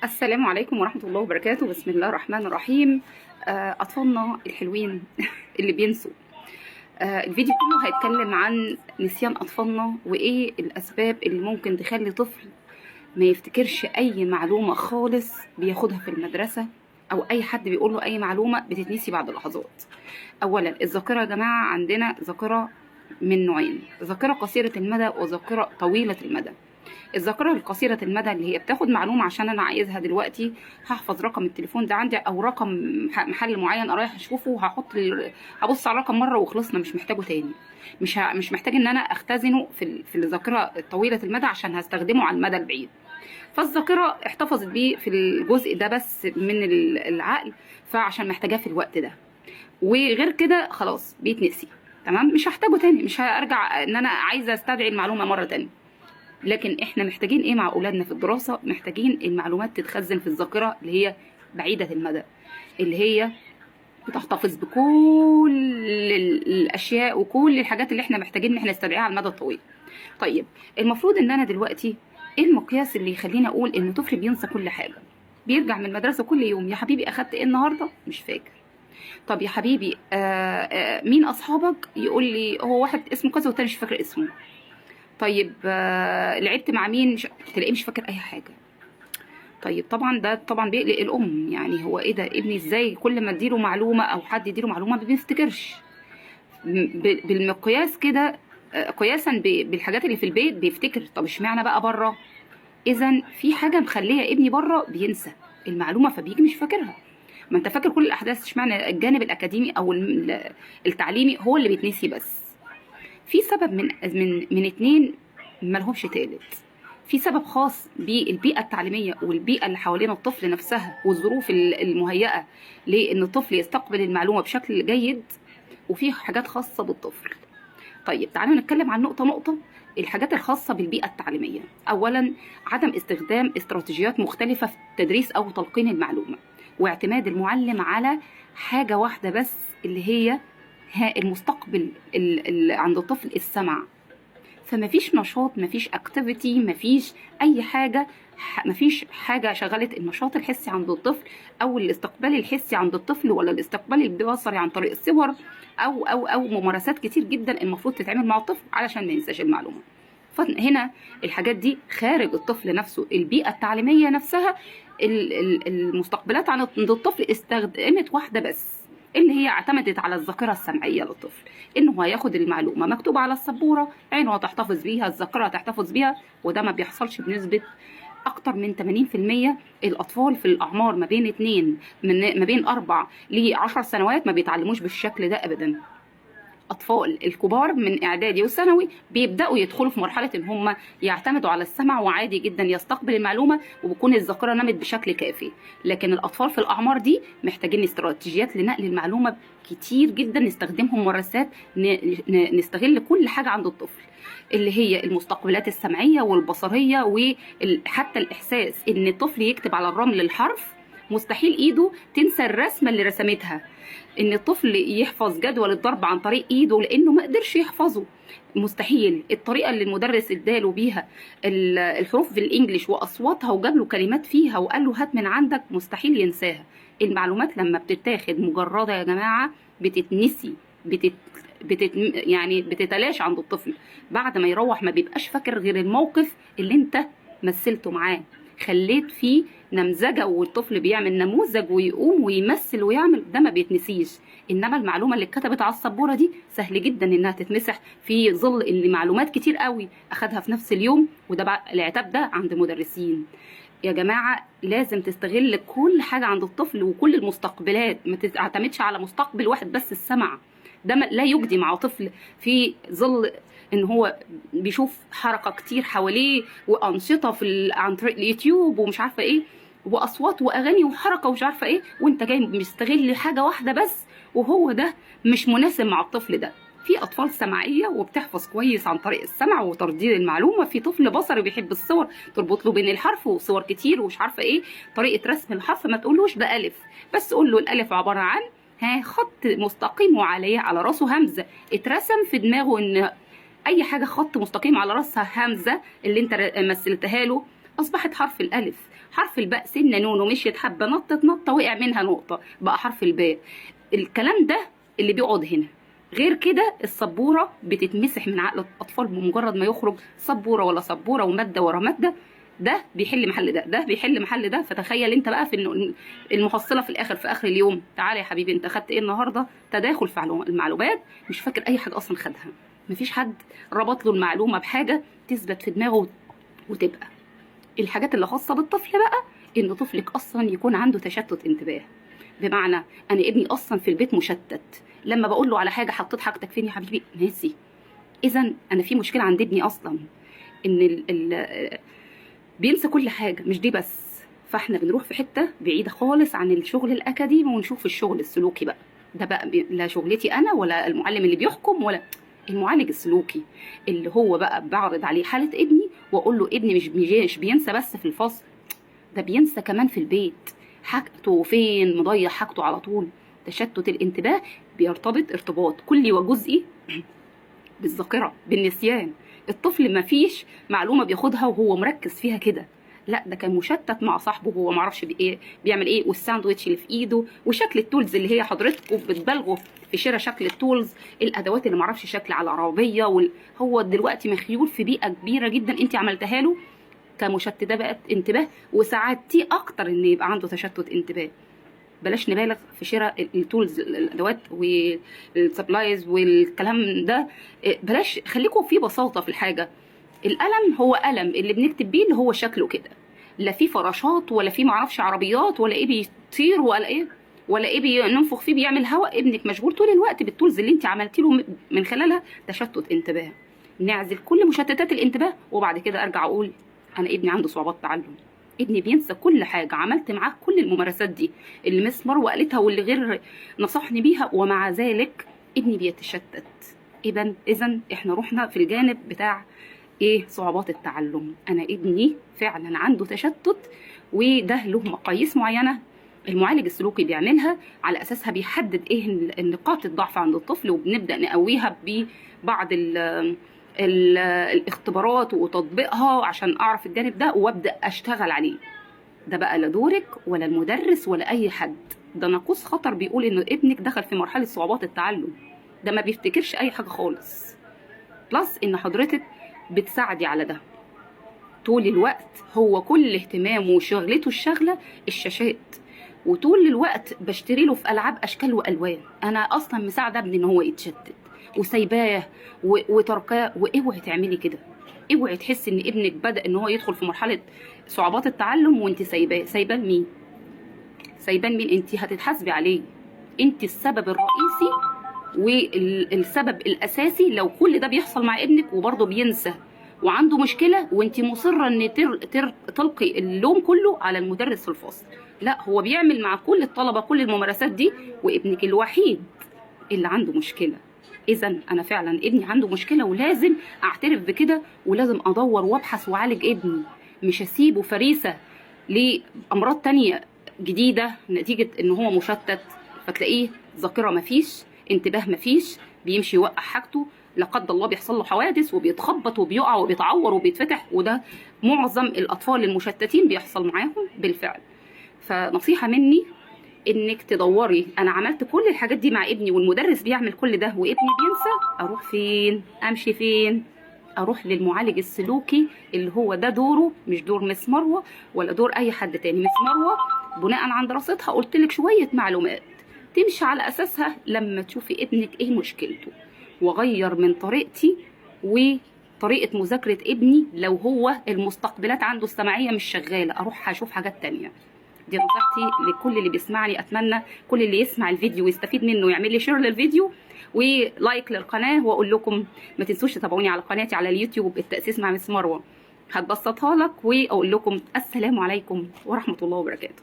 السلام عليكم ورحمة الله وبركاته. بسم الله الرحمن الرحيم. أطفالنا الحلوين اللي بينسوا، الفيديو كله هيتكلم عن نسيان أطفالنا وإيه الأسباب اللي ممكن تخلي طفل ما يفتكرش أي معلومة خالص بياخدها في المدرسة، أو أي حد بيقول له أي معلومة بتتنسي بعد لحظات. أولا الذاكرة يا جماعة، عندنا ذاكرة من نوعين: ذاكرة قصيرة المدى وذاكرة طويلة المدى. الذاكرة القصيرة المدى اللي هي بتاخد معلومة عشان انا عايزها دلوقتي، هحفظ رقم التليفون ده عندي او رقم محل معين رايح اشوفه، وهحط هبص على الرقم مرة وخلصنا، مش محتاجه تاني، مش محتاج ان انا اختزنه في الذاكرة الطويلة المدى عشان هستخدمه على المدى البعيد. فالذاكره احتفظت بيه في الجزء ده بس من العقل، فعشان محتاجاه في الوقت ده، وغير كده خلاص بيتنسي. تمام، مش هحتاجه تاني، مش هرجع ان انا عايزه استدعي المعلومة مرة تانية. لكن احنا محتاجين ايه مع اولادنا في الدراسة؟ محتاجين المعلومات تتخزن في الذاكرة اللي هي بعيدة المدى، اللي هي بتحتفظ بكل الاشياء وكل الحاجات اللي احنا محتاجين ان احنا نستدعيها على المدى الطويل. طيب، المفروض ان انا دلوقتي ايه المقياس اللي يخليني اقول ان طفلي بينسى كل حاجه؟ بيرجع من المدرسة كل يوم: يا حبيبي اخدت ايه النهارده؟ مش فاكر. طب يا حبيبي مين اصحابك؟ يقول لي هو واحد اسمه كذا والتاني مش فاكر اسمه. طيب لعبت مع مين؟ مش تلاقيه مش فاكر اي حاجه. طيب طبعا ده طبعا بيقلق الام، يعني هو ايه ده؟ ابني ازاي كل ما اديله معلومة او حد يديله معلومة ما بيفتكرش؟ بالمقياس كده، قياسا بالحاجات اللي في البيت بيفتكر، طب اشمعنى بقى بره؟ اذا في حاجة مخليه ابني بره بينسى المعلومه، فبيجي مش فاكرها. ما انت فاكر كل الاحداث، اشمعنى الجانب الاكاديمي او التعليمي هو اللي بيتنسي بس؟ في سبب من اتنين، ملهمش تالت. في سبب خاص بالبيئة التعليمية والبيئة اللي حوالين الطفل نفسها والظروف المهيئة لأن الطفل يستقبل المعلومة بشكل جيد، وفي حاجات خاصة بالطفل. طيب تعالوا نتكلم عن نقطة نقطة. الحاجات الخاصة بالبيئة التعليمية: أولا عدم استخدام استراتيجيات مختلفة في التدريس أو تلقين المعلومة، واعتماد المعلم على حاجة واحدة بس اللي هي المستقبل عند الطفل السمع. فمفيش نشاط، مفيش activity، مفيش اي حاجه، مفيش حاجة شغلت النشاط الحسي عند الطفل او الاستقبال الحسي عند الطفل ولا الاستقبال البصري عن طريق الصور او ممارسات كتير جدا المفروض تتعمل مع الطفل علشان ما ينساش المعلومه. فهنا الحاجات دي خارج الطفل نفسه، البيئة التعليمية نفسها، المستقبلات عند الطفل استخدمت واحدة بس اللي هي اعتمدت على الذاكرة السمعية للطفل، انه هياخد المعلومة مكتوبة على السبوره، عينه هتحتفظ بيها، الذاكرة هتحتفظ بيها. وده ما بيحصلش بنسبة اكتر من 80%. الاطفال في الاعمار ما بين 2 من ما بين 4 ل 10 سنوات ما بيتعلموش بالشكل ده ابدا. اطفال الكبار من اعدادي وثانوي بيبداوا يدخلوا في مرحلة ان هم يعتمدوا على السمع، وعادي جدا يستقبل المعلومة وبيكون الذاكرة نمت بشكل كافي. لكن الاطفال في الاعمار دي محتاجين استراتيجيات لنقل المعلومة كتير جدا، نستخدمهم ممارسات، نستغل كل حاجة عند الطفل اللي هي المستقبلات السمعية والبصريه وحتى الاحساس. ان الطفل يكتب على الرمل الحرف، مستحيل ايده تنسى الرسمة اللي رسمتها. ان الطفل يحفظ جدول الضرب عن طريق ايده لانه ما قدرش يحفظه، مستحيل. الطريقة اللي المدرس اداله بيها الحروف بال English واصواتها وجاب له كلمات فيها وقال له هات من عندك، مستحيل ينساها. المعلومات لما بتتاخد مجرده يا جماعة بتتنسي، بتت بتت يعني بتتلاشى عند الطفل. بعد ما يروح ما بيبقاش فاكر غير الموقف اللي انت مثلته معاه، خليت فيه نمذجه، والطفل بيعمل نموذج ويقوم ويمثل ويعمل، ده ما بيتنسيش. انما المعلومة اللي اتكتبت على السبوره دي سهل جدا انها تتمسح في ظل ان معلومات كتير قوي اخدها في نفس اليوم. وده بقى العتاب ده عند مدرسين يا جماعه. لازم تستغل كل حاجة عند الطفل وكل المستقبلات، ما تعتمدش على مستقبل واحد بس. السمع ده لا يجدي مع طفل في ظل ان هو بيشوف حركة كتير حواليه وانشطه عن طريق اليوتيوب ومش عارفه ايه واصوات واغاني وحركه ومش عارفه ايه، وانت جاي مستغل حاجة واحدة بس، وهو ده مش مناسب مع الطفل ده. في اطفال سمعية وبتحفظ كويس عن طريق السمع وترديد المعلومه، في طفل بصري بيحب الصور، تربط له بين الحرف وصور كتير ومش عارفه ايه. طريقه رسم الحرف ما تقولوش ده الف، بس قول له الالف عبارة عن خط مستقيم وعليه على راسه همزه. اترسم في دماغه ان اي حاجة خط مستقيم على راسها همزه اللي انت مثلتها له اصبحت حرف الالف. حرف الباء سنة نون ومشيت حبه نطت نطه وقع منها نقطة، بقى حرف الباء. الكلام ده اللي بيقعد هنا. غير كده السبوره بتتمسح من عقل الاطفال بمجرد ما يخرج سبورة ولا سبورة ومادة ورا مادة، ده بيحل محل ده، ده بيحل محل ده. فتخيل انت بقى في المحصلة في الاخر، في اخر اليوم، تعالى يا حبيبي انت خدت ايه النهارده؟ تداخل في المعلومات، مش فاكر اي حاجة اصلا خدها، مفيش حد ربط له المعلومة بحاجة تثبت في دماغه. وتبقى الحاجات اللي خاصة بالطفل بقى، ان طفلك اصلا يكون عنده تشتت انتباه. بمعنى انا ابني اصلا في البيت مشتت، لما بقول له على حاجة حطيت حاجتك فين يا حبيبي؟ ناسي. اذا انا في مشكلة عند ابني اصلا، ان بينسى كل حاجة، مش دي بس. فاحنا بنروح في حتة بعيدة خالص عن الشغل الاكاديمي ونشوف الشغل السلوكي بقى. ده بقى لا شغلتي انا ولا المعلم اللي بيحكم ولا المعالج السلوكي، اللي هو بقى بعرض عليه حاله ابني واقول له ابني مش بينسى بس في الفصل، ده بينسى كمان في البيت، حاجته فين، مضيع حاجته على طول. تشتت الانتباه بيرتبط ارتباط كلي وجزئي بالذاكرة، بالنسيان. الطفل ما فيش معلومة بياخدها وهو مركز فيها كده، لا ده كان مشتت مع صاحبه وهو ما عرفش ايه بيعمل ايه، والساندوتش اللي في ايده، وشكل ال tools اللي هي حضرتكم بتبالغوا في شراء شكل ال tools، الادوات اللي ما عرفش شكل على العربية هو دلوقتي مخيول في بيئة كبيرة جدا انت عملتها له كمشتته بقت انتباه، وساعدتيه اكتر ان يبقى عنده تشتت انتباه. بلاش نبالغ في شراء ال tools، الادوات وال supplies والكلام ده، بلاش، خليكم في بساطة في الحاجة. القلم هو قلم اللي بنكتب بيه، اللي هو شكله كده، لا فيه فراشات ولا فيه معرفش عربيات ولا ايه بيطير ولا ايه ولا ايه بينفخ فيه بيعمل هواء. ابنك مشغول طول الوقت بال tools اللي انت عملتي له من خلالها تشتت انتباه. نعزل كل مشتتات الانتباه، وبعد كده ارجع اقول انا ابني عنده صعوبات تعلم، ابني بينسى كل حاجة، عملت معاه كل الممارسات دي اللي مس مروه قالتها واللي غير نصحني بيها، ومع ذلك ابني بيتشتت. اذا احنا رحنا في الجانب بتاع ايه؟ صعوبات التعلم. انا ابني فعلا عنده تشتت، وده له مقاييس معينة المعالج السلوكي بيعملها، على اساسها بيحدد ايه النقاط الضعف عند الطفل، وبنبدا نقويها ببعض الاختبارات وتطبيقها عشان اعرف الجانب ده وابدا اشتغل عليه. ده بقى لا دورك ولا المدرس ولا اي حد، ده ناقوس خطر بيقول ان ابنك دخل في مرحلة صعوبات التعلم، ده ما بيفتكرش اي حاجة خالص. plus ان حضرتك بتساعدي على ده طول الوقت، هو كل اهتمامه وشغلته الشغلة الشاشات، وطول الوقت بشتري له في العاب اشكال والوان. انا اصلا مساعدة ابني ان هو يتشتت وسايباه وتركاه. واوعي تعملي كده، اوعي تحسي ان ابنك بدا ان هو يدخل في مرحلة صعوبات التعلم وانت سايباه. سايباه لمين؟ سايباه لمين؟ انت هتتحاسبي عليه، انت السبب الرئيسي والسبب الاساسي لو كل ده بيحصل مع ابنك وبرضه بينسى وعنده مشكلة، وانت مصرة ان تلقي اللوم كله على المدرس في الفصل. لا، هو بيعمل مع كل الطلبة كل الممارسات دي، وابنك الوحيد اللي عنده مشكلة. اذا انا فعلا ابني عنده مشكلة ولازم اعترف بكده، ولازم ادور وابحث واعالج ابني، مش اسيبه فريسة لامراض تانية جديدة نتيجة ان هو مشتت. فتلاقيه ذاكره مفيش، انتباه مفيش، بيمشي يوقع حاجته، لا قدر الله بيحصل له حوادث وبيتخبط وبيقع وبيتعور وبيتفتح، وده معظم الاطفال المشتتين بيحصل معاهم بالفعل. فنصيحه مني انك تدوري، انا عملت كل الحاجات دي مع ابني والمدرس بيعمل كل ده وابني بينسى، اروح فين؟ امشي فين؟ اروح للمعالج السلوكي اللي هو ده دوره، مش دور مس مروه ولا دور اي حد تاني. مس مروه بناء عن دراستها قلت لك شوية معلومات تمشي على اساسها لما تشوفي ابنك ايه مشكلته، واغير من طريقتي وطريقه مذاكرة ابني. لو هو المستقبلات عنده السمعية مش شغالة، اروح اشوف حاجات تانية. دي نصيحتي لكل اللي بيسمعني، اتمنى كل اللي يسمع الفيديو ويستفيد منه يعمل لي share للفيديو و like للقناة، واقول لكم ما تنسوش تتابعوني على قناتي على اليوتيوب التاسيس مع مس مروه، هتبسطها لك. واقول لكم السلام عليكم ورحمة الله وبركاته.